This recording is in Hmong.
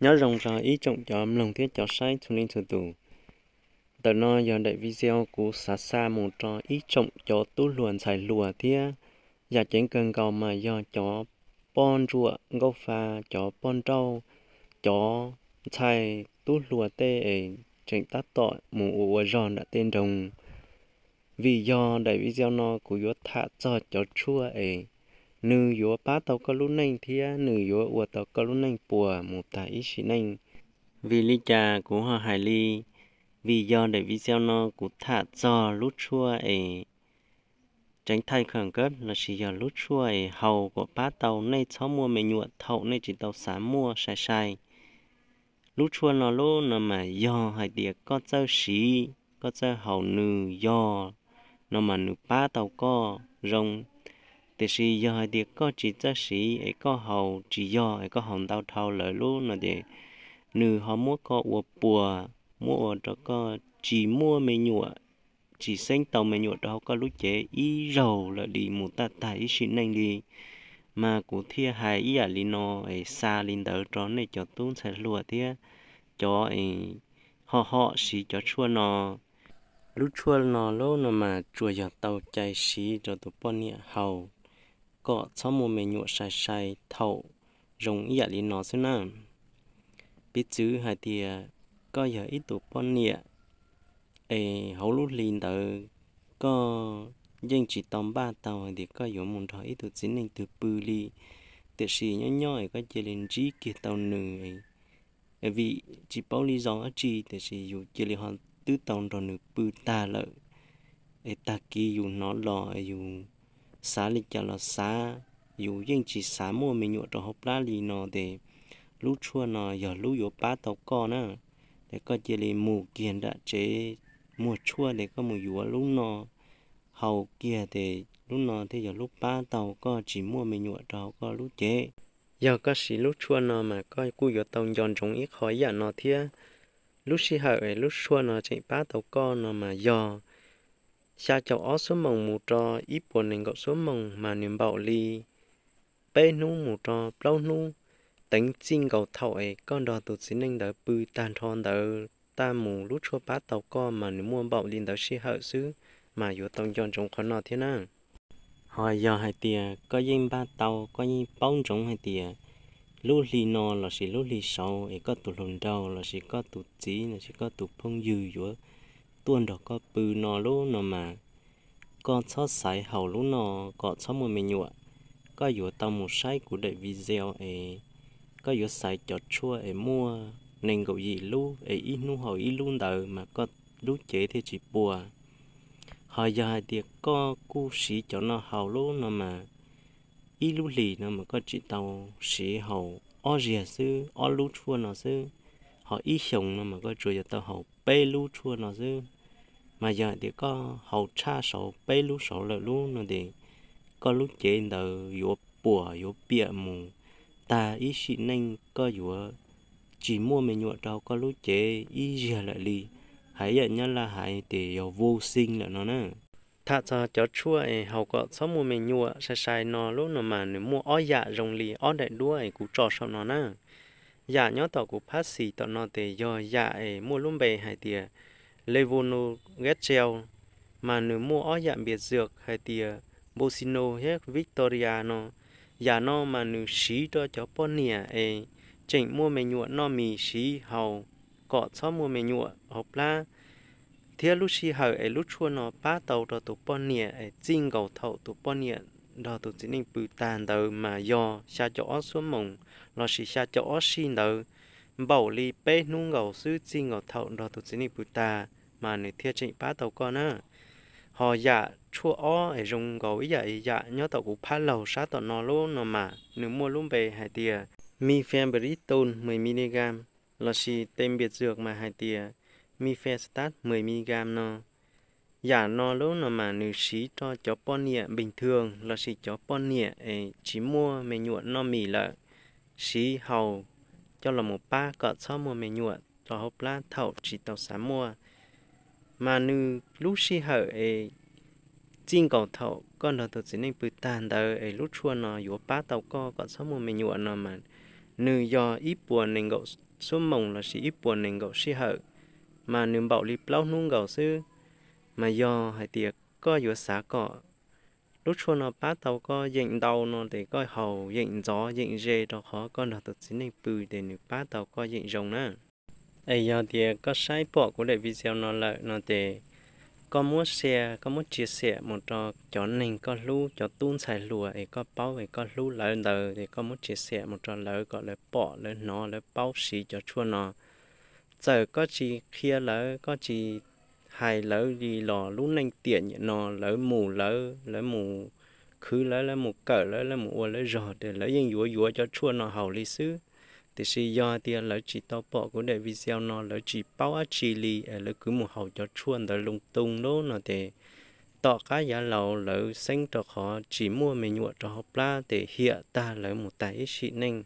Nyob zoo rau ib tsoom cov mloog thiab cov saib txhua leej txhua tus. Ntawm no yog daim video kuv xav xa mus rau ib tsoom cov tub hluas ntxhais hluas thiab yam ceev kawg nkaus mas yog cov poj ntsuam nkauj fa, cov poj nrauj, cov ntxhais tub hluas tej es tseem tab tom mus ua ua zog nram tej nroog. Vim yog daim video no kuv yuav tham txog cov tshuaj es nws yuav pab tau koj lub neej thiab nws yuav ua tau koj lub neej puas mus tag ib sim neej. Vim li cas kuv ho hais li? Vim yog daim video no kuv tham txog lub tshuaj es tránh thai khẩn cấp lossis yog lub tshuaj es haus kom pab tau nej txhob muaj me nyuam thaum nej tsis tau xav muaj sai sai. Lub tshuaj no lub no mas yog hais tias koj txawj siv, koj txawj haus nws yog no mas nws pab tau koj zoo. Tiam sis yog hais tias koj tsis txawj siv es koj haus tsis yog es koj haus ntau dhau lawm lub no ces nws ho muab koj ua puas, muab ua rau koj tsis muaj me nyuam, tsis xeeb tau me nyuam rau hauv koj lub cev ib zaug lawm li mus tag tag ib sim neej li. Mas kuv thiaj hais ib yam li no es xa li ntawd rau nej cov tub ntxhais hluas thiab cov es ho ho siv cov tshuaj no. Lub tshuaj no lub no mas tsuas yog tau cai siv rau tus poj niam haus kom txhob muaj me nyuam sai sai thaum zoo ib yam li no xwb na. Piv txwv hais tias koj yog ib tus poj niam es hauv lub hli ntawd koj yeej tsis tau npaj tau hais tias koj yuav mus nrog ib tug txiv neej twg pw li, tiam sis nyob nyob es koj cia li ntsib kiag tau nws, vim tsis paub li zaus dab tsi tiam sis yus cia li ho twb tau nrog nws pw tag lawm. Es tag kis yus hnov los yus xav li cas los xav, yus yeej tsis xav muaj me nyuam rau hauv plab li no ces lub tshuaj no yog lub yuav pab tau koj na. Es koj cia li mus kiag nram tsev muag tshuaj ces koj mus yuav lub no haus kiag ces lub no thiaj yog lub pab tau koj tsis muaj me nyuam rau hauv koj lub cev. Yog koj siv lub tshuaj no mas koj kuj yuav tau nco ntsoov ib qho ib yam no thiab. Lub sij hawm es lub tshuaj no tseem pab tau koj no mas yog xya caum ob xuab moos mus rau ib puas nees nkaum xuab moos mas nws npaum li peb hnub mus rau plaub hnub, teev txij nkaus thaum es koj nrog tus txiv neej ntawd pw tag nrho ntawd tag mus lub tshuaj pab tau koj mas nws muaj npaum li ntawd sij hawm xwb, mas yuav tau nco ntsoov qhov no thiab na. Ho yog hais tias koj yeej npaj tau, koj yeej paub ntsoov hais tias lub hli no lossis lub hli saud es koj tus hluas nraug lossis koj tus txiv lossis koj tus phooj ywg yuav tuaj nrog koj pw no lub no mas koj txhob xaiv haus lub no kom txhob muaj me nyuam. Koj yuav tau mus saib kuv daim video es koj yuav xaiv cov tshuaj es muaj nees nkaum yim lub es ib hnub haus ib lub ntawd mas koj lub cev thiaj tsis puas. Ho yog hais tias koj kuj siv cov no haus lub no mas ib lub hlis no mas koj tsis tau siv haus ob zaug xwb, ob lub tshuaj no xwb. Ho ib xyoos no mas koj tsuas yuav tau haus peb lub tshuaj no xwb. Mas yog hais tias koj haus tshaj saud peb lub saud lawm lub no ces koj lub cev ntawd yuav puas yuav piam mus tag ib sim neej, koj yuav tsis muaj me nyuam rau koj lub cev ib zaug lawm li. Hais ib yam Nyab Laj hais tias yog vô sinh lawm no na. Tham txog cov tshuaj es haus kom txhob muaj me nyuam sai sai no lub no mas nws muaj ob yam zoo li ob daim duab es kuv tso saum no na. Yam nyob tom kuv phab xis tom no ces yog yam es muaj lub npe hais tias Levonorgestrel, mas nws muaj ob yam npias zws hais tias Bosino thiab Victoria no. Yam no mas nws siv rau cov poj niam es tseem muaj me nyuam noj mis siv haus kom txhob muaj me nyuam hauv plab. Thiab lub sij hawm es lub tshuaj no pab tau rau tus poj niam es txij nkaus thaum tus poj niam nrog tus txiv neej pw tag ntawd mas yog xya caum ob xuab moos lossis xya caum ob sij ntawd, npaum li peb hnub nkaus xwb txij nkaus thaum nrog tus txiv neej pw tag mas nws thiaj tseem pab tau koj na. Ho yam tshuaj ob es zoo nkaus ib yam yam nyob tom kuv phab laug sab tom no lub no mas nws muaj lub npe hais tias Mifebriton mười miligam, lossis tej npias zws mas hais tias Mifestat mười miligam no. Yam no lub no mas nws siv rau cov poj niam bình thường lossis cov poj niam es tsis muaj me nyuam noj mis lawm, siv haus coj los mus pab kom txhob muaj me nyuam rau hauv plab thaum tsis tau xav muaj. Mas nws lub sij hawm es txij nkaus thaum koj nrog tus txiv neej pw tag ntawd es lub tshuaj no yuav pab tau koj kom txhob muaj me nyuam no mas nws yog ib puas nees nkaum xuab moos lossis ib puas nees nkaum sij hawm, mas nws npaum li plaub hnub nkaus xwb. Mas yog hais tias koj yuav xav kom lub tshuaj no pab tau koj yeem ntau no ces koj haus yeem ntxov yeem ze rau qhov koj nrog tus txiv neej pw ces nws pab tau koj yeem zoo na. Es yog tias koj saib pom kuv daim video no lawm no ces koj muab share, koj muab chia sẻ mus rau cov neeg koj hlub, cov tub ntxhais hluas es koj paub es koj hlub lawv ntawd ces koj muab chia sẻ mus rau lawv kom lawv pom, lawv hnov, lawv paub siv cov tshuaj no. Txawm koj tsis qhia lawv, koj tsis hais lawv li los lub neej tiam nim no lawv mus lawv, lawv mus khwv lawv, lawv mus kawm lawv, lawv mus ua lawv zog ces lawv yeej yuav yuav cov tshuaj no haus li xwb. Tiam sis yog tias lawv tsis tau pom kuv daim video no, lawv tsis paub dab tsi li es lawv kwv mus haus cov tshuaj ntawd loo tus lawm no ces tom qab yav laus lawv xeeb rau qhov tsis muaj me nyuam rau hauv plab ces hiam tag lawv mus tas ib sim neej.